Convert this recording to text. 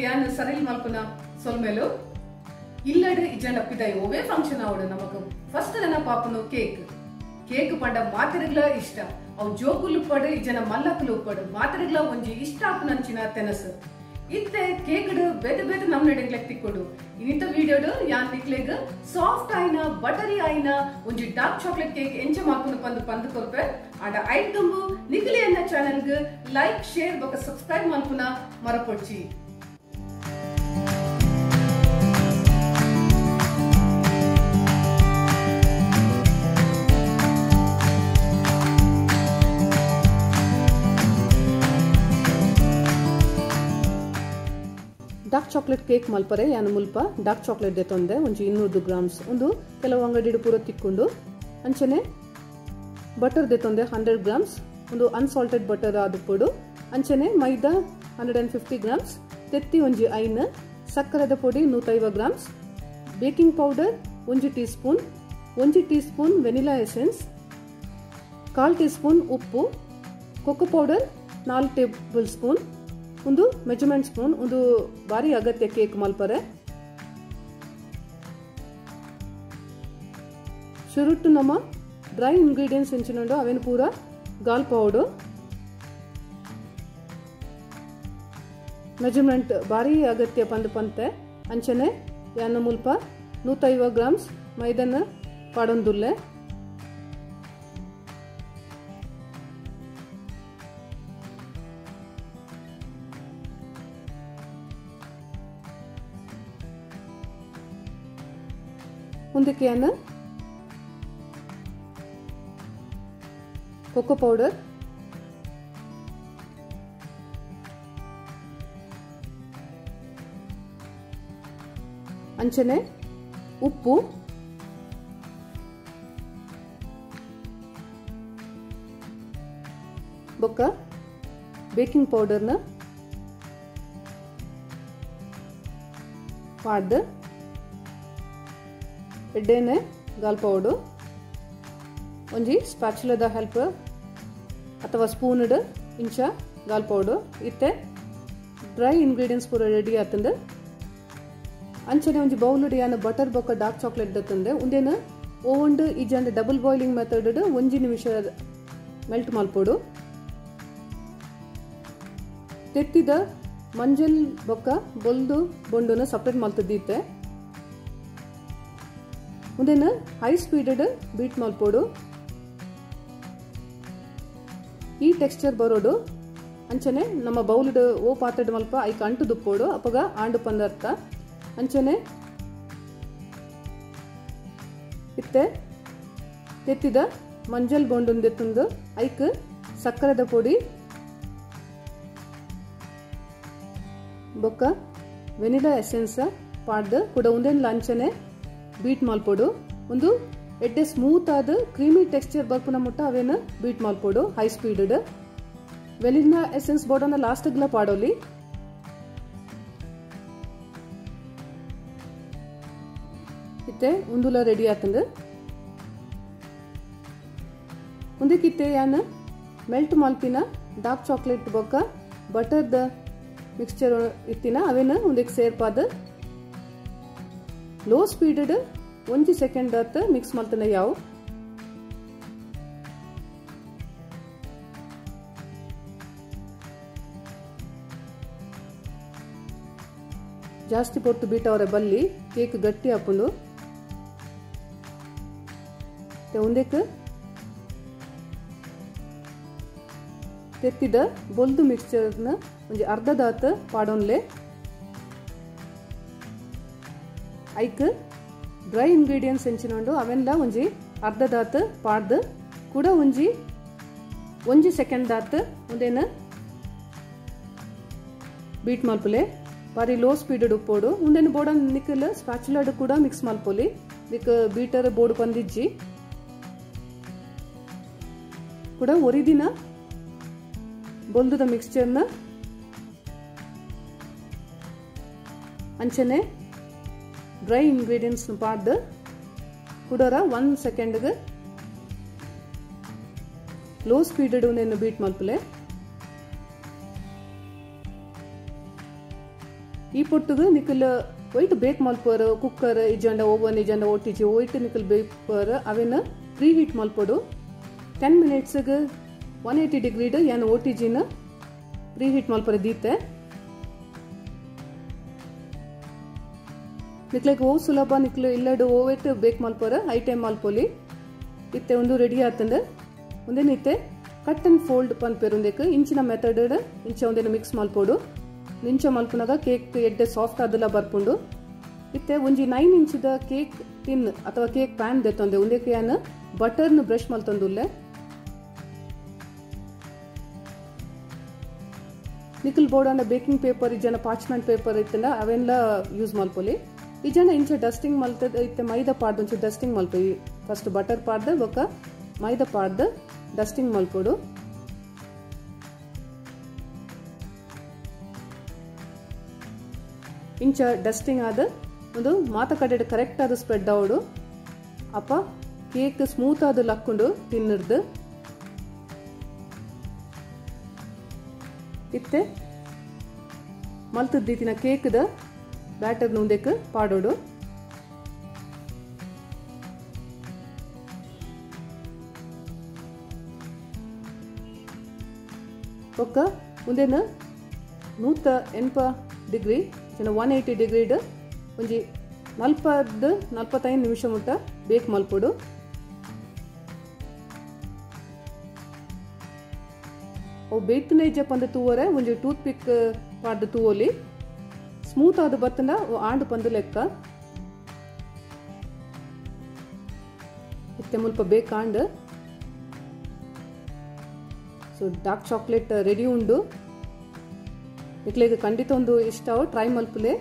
ಯಾನ್ ಸರಿಲ್ ಮಲ್ಪುನ ಸೊಲ್ಮೆಲು ಇಲ್ಲಡು ಇಜ್ಜಂಡ ಪಿದಾಯಿ ಒವ್ವೇ ಫಂಕ್ಷನ್ ಆವಡು ನಮಕ್ ಫಸ್ಟ್ ನೆನಪಾಪುನು ಕೇಕ್. ಕೇಕ್ ಪಂಡ ಮಾತೆರೆಗ್ಲ ಇಷ್ಟ. ಅವು ಜೋಕುಲು ಉಪ್ಪಡು ಇಜ್ಜಂಡ ಮಲ್ಲಕುಲು ಉಪ್ಪಡು ಮಾತೆರೆಗ್ಲ ಒಂಜಿ ಇಷ್ಟ ಆಪುನಂಚಿನ ತೆನಸು. ಇತ್ತೆ ಕೇಕ್ಡ್ ಬೇತೆ ಬೇತೆ ನಮ್ನೆಡೆಗ್ಲೆಗ್ ತಿಕ್ಕೊಡು. ಇನ್ನಿತ ವಿಡಿಯೋಡು ಯಾನ್ ನಿಕ್ಲೆಗ್ ಸಾಫ್ಟ್ ಆಯಿನ ಬಟರಿ ಆಯಿನ ಒಂಜಿ ಡಾರ್ಕ್ ಚಾಕ್ಲೇಟ್ ಕೇಕ್ ಎಂಚ ಮಲ್ಪುನು ಪಂದ್ ಪಂದ್ ಕೊರ್ಪೆ. ಆಂಡ ಐಟ್ ದುಂಬು ನಿಕ್ಲೆ ಎನ್ನ ಚಾನೆಲ್ಗ್ ಲೈಕ್ ಶೇರ್ ಬೊಕ ಸಬ್ಸ್ಕ್ರೈಬ್ ಮಲ್ಪುನ ಮರಪೊಡ್ಚಿ. ಡಾರ್ಕ್ ಚಾಕ್ಲೇಟ್ ಕೇಕ್ ಮಲ್ಪರೆ ಯಾನ್ ಮುಲ್ಪ ಡಾರ್ಕ್ ಚಾಕ್ಲೇಟ್ ದೆತೊಂದೆ ಒಂಜಿ 200 ಗ್ರಾಮ್ಸ್ ಉಂದು ಕೆಲವು ಅಂಗಡಿಡ್ ಪೂರ ತಿಕ್ಕುಂಡು. ಅಂಚನೆ ಬಟರ್ ದೆತೊಂದೆ 100 ಗ್ರಾಮ್ಸ್ ಉಂದು ಅನ್ಸಾಲ್ಟೆಡ್ ಬಟರ್ ಆದುಪ್ಪೊಡು. ಅಂಚನೆ ಮೈದಾ 150 ಗ್ರಾಮ್ಸ್, ತೆತ್ತಿ ಒಂಜಿ 5, ಸಕ್ಕರೆದ ಪೊಡಿ 150 grams, baking powder 1 tea spoon, 1 tea spoon vanilla essence, 1/4 tea spoon ಉಪ್ಪು, ಕೊಕ್ಕೋ ಪೌಡರ್ 4 ಟೇಬಲ್ ಸ್ಪೂನ್, ಒಂದು ಮೆಜರ್ಮೆಂಟ್ ಸ್ಪೂನ್. ಒಂದು ಬಾರಿ ಅಗತ್ಯ ಕೇಕ್ ಮಲ್ಪರೆ. ಶುರುಟ್ಟು ನಮ್ಮ ಡ್ರೈ ಇಂಗ್ರೀಡಿಯೆಂಟ್ಸ್ ಎಂಚಿನುಂಡು ಅವೇನು ಪೂರ ಗಾಲ್ ಪೌಡರ್. ಮೆಜರ್ಮೆಂಟ್ ಬಾರಿ ಅಗತ್ಯ ಪಂದ್ ಪಂತೆ. ಅಂಚನೆ ಯಾನ ಮುಲ್ಪ 150 ಗ್ರಾಮ್ಸ್ ಮೈದನ ಪಾಡೊಂದುಲ್ಲೆ. ಮುಂದಕ್ಕೆ ಕೊಕ್ಕೋ ಪೌಡರ್, ಅಂಚನೆ ಉಪ್ಪು, ಬೊಕ್ಕ ಬೇಕಿಂಗ್ ಪೌಡರ್ನ ಪಾಡ್ದು ಎಡ್ಡೆನೆ ಗಾಲ್ ಪೌಡು. ಒಂಜಿ ಸ್ಪ್ಯಾಚುಲದ ಹೆಲ್ಪ್ ಅಥವಾ ಸ್ಪೂನ್ ಇಂಚ ಗಾಲ್ ಪೌಡು. ಇತ್ತೆ ಡ್ರೈ ಇಂಗ್ರೀಡಿಯೆಂಟ್ಸ್ ಪೂರ ರೆಡಿ ಆತಂದು. ಅಂಚನೆ ಒಂಜಿ ಬೌಲ್ ಯಾನ್ ಬಟರ್ ಬೊಕ್ಕ ಡಾರ್ಕ್ ಚಾಕ್ಲೇಟ್ ದತ್ತಂದೆ ಉಂದೇನು ಓವನ್ಡ್ ಇಜ್ಜಂಡ ಡಬಲ್ ಬಾಯ್ಲಿಂಗ್ ಮೆಥಡ್ 1 ನಿಮಿಷ ಮೆಲ್ಟ್ ಮಲ್ಪೊಡು. ತೆತ್ತಿದ ಮಂಜಲ್ ಬೊಕ್ಕ ಬೊಲ್ದು ಬೊಂಡುನ ಸಪ್ರೇಟ್ ಮಲ್ತದಿತ್ತೆ. ಉಂದೆನ್ ಹೈ ಸ್ಪೀಡ್ ಬೀಟ್ ಮಲ್ಪೊಡು. ಈ ಟೆಕ್ಸ್ಚರ್ ಬರೋಡು. ಅಂಚನೆ ನಮ್ಮ ಬೌಲ್ಡ್ ಓ ಪಾತ್ರೆಡ್ ಮಲ್ಪ ಐಕ್ ಅಂಟು ದುಪ್ಪೋಡು ಅಪಗ ಆಂಡು ಪಂದರ್ಥ. ಅಂಚನೆ ಇತ್ತೆ ತೆತ್ತಿದ ಮಂಜಲ್ ಬೋಂಡುಂದೆತ್ತುಂದು ಐಕ್ ಸಕ್ಕರೆದ ಪೊಡಿ ಬೊಕ್ಕ ವೆನಿಲಾ ಎಸೆನ್ಸ್ ಪಾಡ್ದು ಕೂಡ ಉಂದೆನ್ ಅಂಚನೆ ಬೀಟ್ ಮಲ್ಪೊಡು. ಒಂದು ಎಡ್ಡೆ ಸ್ಮೂತ್ ಆದ ಕ್ರೀಮಿ ಟೆಕ್ಸ್ಚರ್ ಬರ್ಪುನ ಮುಟ್ಟ ಅವೇನು ಬೀಟ್ ಮಲ್ಪೊಡು ಹೈ ಸ್ಪೀಡ್. ವೆನಿಲಾ ಎಸೆನ್ಸ್ ಬೋರ್ಡನ್ನ ಲಾಸ್ಟ್ ಗ್ಲ ಪಾಡೋಲಿ. ಇತ್ತೆ ಉಂದುಲ ರೆಡಿ ಆತಂದು. ಉಂದಕ್ಕಿತ್ತೆ ಯಾನ್ ಮೆಲ್ಟ್ ಮಲ್ಪಿನ ಡಾರ್ಕ್ ಚಾಕ್ಲೇಟ್ ಬೊಕ್ಕ ಬಟರ್ದ ಮಿಕ್ಸ್ಚರ್ ಇತ್ತಿನ ಅವೇನು ಉಂದಕ್ಕೆ ಸೇರ್ಪಾದ ಲೋ ಸ್ಪೀಡ್ 1 ಸೆಕೆಂಡ್ ಆತ್ ಮಿಕ್ಸ್ ಮಲ್ತನ ಯಾವು. ಜಾಸ್ತಿ ಪೊಟ್ಟು ಬೀಟ್ ಅವರ ಬಲ್ಲಿ ಕೇಕ್ ಗಟ್ಟಿ ಆಪುಂಡು. ಉಂದಕ್ಕೆ ತೆತ್ತಿದ ಬೊಲ್ದು ಮಿಕ್ಸ್ಚರ್ನ ಒಂಜಿ ಅರ್ಧದಾತ್ ಪಾಡೊನ್ಲೆ. ಐಕ್ ಡ್ರೈ ಇಂಗ್ರೀಡಿಯೆಂಟ್ಸ್ ಎಂಚಿನುಂಡು ಅವೆಲ್ಲ ಒಂಜಿ ಅರ್ಧದಾತ್ ಪಾಡ್ದು ಕೂಡ ಒಂಜಿ 1 ಸೆಕೆಂಡ್ ದಾತ್ ಒಂದೇನು ಬೀಟ್ ಮಲ್ಪುಲೆ. ಬಾರಿ ಲೋ ಸ್ಪೀಡ್ ಉಪ್ಪೋಡು. ಉಂದೇನು ಬೋಡ ನಿಕ್ಕಲ್ ಸ್ಪ್ಯಾಚುಲಾಡ್ ಕೂಡ ಮಿಕ್ಸ್ ಮಲ್ಪೊಲಿ. ನಿಕ್ ಬೀಟರ್ ಬೋರ್ಡ್ ಪಂದಿಜ್ಜಿ ಕೂಡ ಒರಿದಿನ ಬೊಲ್ದುದ ಮಿಕ್ಸ್ಚರ್ನ ಅಂಚನೆ ಡ್ರೈ ಇಂಗ್ರೀಡಿಯೆಂಟ್ಸ್ ಪಾಡ್ದು ಕುಡೋರ 1 ಸೆಕೆಂಡ್ಗೆ ಲೋ ಸ್ಪೀಡ್ ಉಂದೆನ್ ಬೀಟ್ ಮಲ್ಪುಲೆ. ಈ ಈ ಪೊಟ್ಟುಗು ನಿಕಲ್ ವೈಟ್ ಬೇಕ್ ಮಲ್ಪರು ಕುಕ್ಕರ್ ಇಜ್ಜಂಡ ಓವನ್ ಇಜ್ಜಂಡ ಓಟಿಜಿ ವೈಟ್ ನಿಕಲ್ ಬೇಪರ್ ಅವೆನ್ ಪ್ರೀ ಹೀಟ್ ಮಲ್ಪೊಡು 10 ಮಿನಿಟ್ಸ್ 180 ಡಿಗ್ರಿ ಯಾನ್ ಓಟಿಜಿನ ಪ್ರೀ ಹೀಟ್ ಮಲ್ಪರೆ ದೀತೆ. ನಿಕ್ಲೆಗ್ ಓ ಸುಲಭ ನಿಕ್ಲು ಇಲ್ಲಡು ಓವೆಟ್ ಬೇಕ್ ಮಲ್ಪರ ಐಟಮ್ ಮಲ್ಪೊಲಿ. ಇತ್ತೆ ಒಂದು ರೆಡಿ ಆತಂದು ಒಂದೇನು ಇತ್ತೆ ಕಟ್ ಅಂಡ್ ಫೋಲ್ಡ್ ಪನ್ಪೇರು ಉಂದೆಕ್ ಇಂಚಿನ ಮೆಥಡ್ ಇಂಚ ಒಂದೇನು ಮಿಕ್ಸ್ ಮಲ್ಪೊಡು. ಇಂಚ ಮಲ್ಪುನಾಗ ಕೇಕ್ ಎಡ್ಡೆ ಸಾಫ್ಟ್ ಆದಲ ಬರ್ಪುಂಡು. ಇತ್ತೆ ಒಂಜಿ 9 ಇಂಚಿದ ಕೇಕ್ ಟಿನ್ ಅಥವಾ ಕೇಕ್ ಪ್ಯಾನ್ ದೆತ್ತೊಂದೆ ಉಂದೆಕ್ ಯಾನ್ ಬಟರ್ನ ಬ್ರಷ್ ಮಲ್ತೊಂದುಲ್ಲೆ. ನಿಕಲ್ ಬೋರ್ಡ್ ಬೇಕಿಂಗ್ ಪೇಪರ್ ಇಜ್ಜನ ಪಾರ್ಚ್ಮೆಂಟ್ ಪೇಪರ್ ಇತ್ತಂಡ ಅವೆಲ್ಲ ಯೂಸ್ ಮಲ್ಪೊಲಿ. ಇಜ್ಜನ ಇಂಚ ಡಸ್ಟಿಂಗ್ ಮಲ್ತದ ಇತ್ತೆ ಮೈದಾ ಪಾಡ್ದು ಒಂಚೂರು ಡಸ್ಟಿಂಗ್ ಮಲ್ಪೊಲಿ. ಫಸ್ಟ್ ಬಟರ್ ಪಾಡ್ದು ಬೊಕ್ಕ ಮೈದಾ ಪಾಡ್ದು ಡಸ್ಟಿಂಗ್ ಮಲ್ಪೊಡು. ಇಂಚ ಡಸ್ಟಿಂಗ್ ಆದ ಒಂದು ಮಾತ ಕಡೆ ಕರೆಕ್ಟ್ ಆದ ಸ್ಪ್ರೆಡ್ ಆವಡು. ಅಪ್ಪ ಕೇಕ್ ಸ್ಮೂತ್ ಆದ ಲಕ್ಕೊಂಡು ತಿನ್ನರ್ದು. ಇತ್ತೆ ಮಲ್ತದ್ದೀತಿನ ಕೇಕ್ದ ಬ್ಯಾಟರ್ ಉಂದೆಕ್ ಪಾಡೋಡು. ಬೊಕ್ಕ ಉಂದೆನ 180 ಡಿಗ್ರಿ 180 ಡಿಗ್ರಿ ಒಂಜಿ 40-45 ನಿಮಿಷ ಮುಟ್ಟ ಬೇಕ್ ಮಲ್ಪೊಡು. ಅವು ಬೇಯ್ತನೇ ಇಜ್ಜ ಪಂದ್ ತೂವರೆ ಒಂಜಿ ಟೂತ್ ಪಿಕ್ ಪಾಡ್ದು ತೂವೊಲಿ. ಸ್ಮೂತ್ ಆದ್ ಬತ್ತಂಡ ಆಂಡ್ ಪಂದ್ ಲೆಕ್ಕ. ಇತ್ತೆ ಮುಲ್ಪ ಬೇಕಾಂಡ್. ಸೊ ಡಾರ್ಕ್ ಚಾಕ್ಲೇಟ್ ರೆಡಿ ಉಂಡು. ನಿಕ್ಲೆಗ್ ಖಂಡಿತ ಒಂದು ಇಷ್ಟ ಟ್ರೈ ಮಲ್ಪುಲೆ.